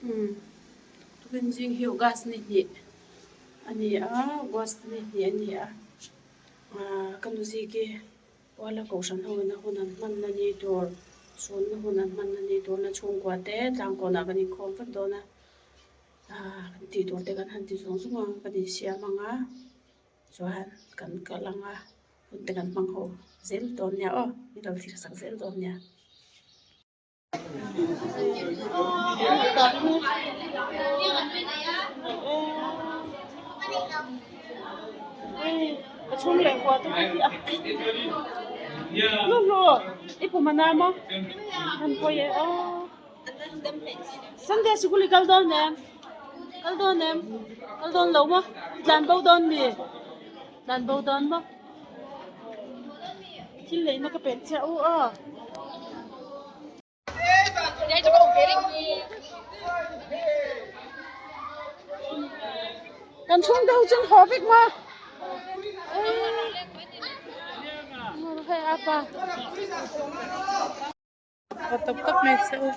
Umm tukin zing hi August ni hnih a ni a August ni hnih a ni a ahh ka nu ziki puala kohhran ho ina hun an hman na ni tur sunna hun an hman na ni tur na chhungkua te tlangkawnah kan inkhawm vek dawn a ahh kan tih tur te kan han ti zung zung a kan insiam ang a chuan kan kal ang a hun te kan hmang ho zel dawn nia aw min lo thlir sak zel dawn nia. A chhung leh kua te hi a luhlu i pum a na maw an pawi e aw Sunday sikul i kal dawn em kal dawn em kal dawn lo maw tlan bo dawn mi tlan bo dawn maw thil leina ka pek chiah u aw. Kan chhung deuh chuan haw vek maw? Hei apa. Haw tawp tawp mai che u.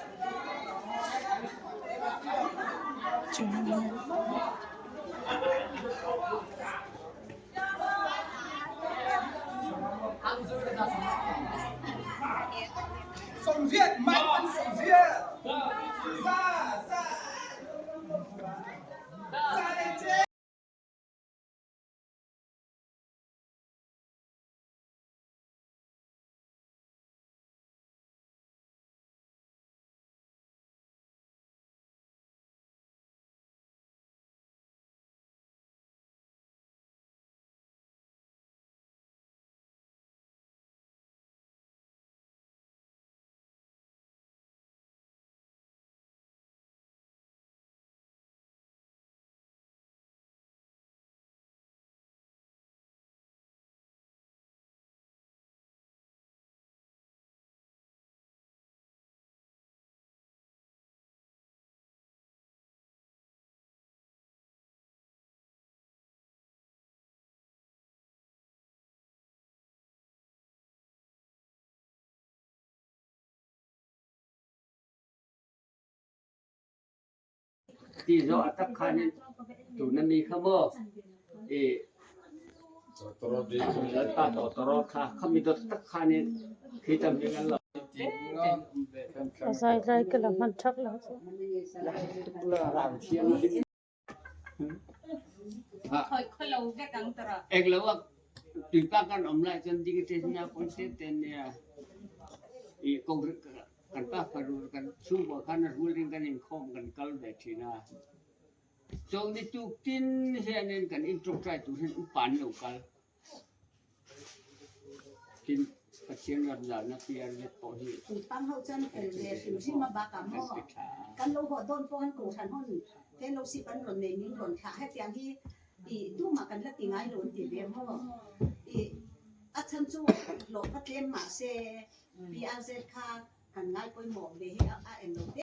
Ti zawh a tak khanin tuna mi kha maw i Lalpa tawtawrawt kha khami dawt tak khanin khi tam hi kan lo A zai lai ka la hman thak lo chu. Ek lo a tuipa kan om lai chuan ding te na pon te te nia i kong kan pa faru kan chhungkua khan a rul in kan inkhawm kan kal ve thin a chawlni tuk tin hianin kan in tawngtai tur hian upa an lo kal Tin, Pathian ram zahna piar zet pawh hi Pang ho chuan fel ve hrim hrim a bakah maw kan lo haw dawn pawh an kohhran hawn fellowship an rawn nei min rawn thlah hetiang hi ih tumah kan la ti ngai lo an ti ve maw ih a chhan chu hlawh va tlem mahse PRZ kha kan ngai pawimawh ve hi a eng lo te.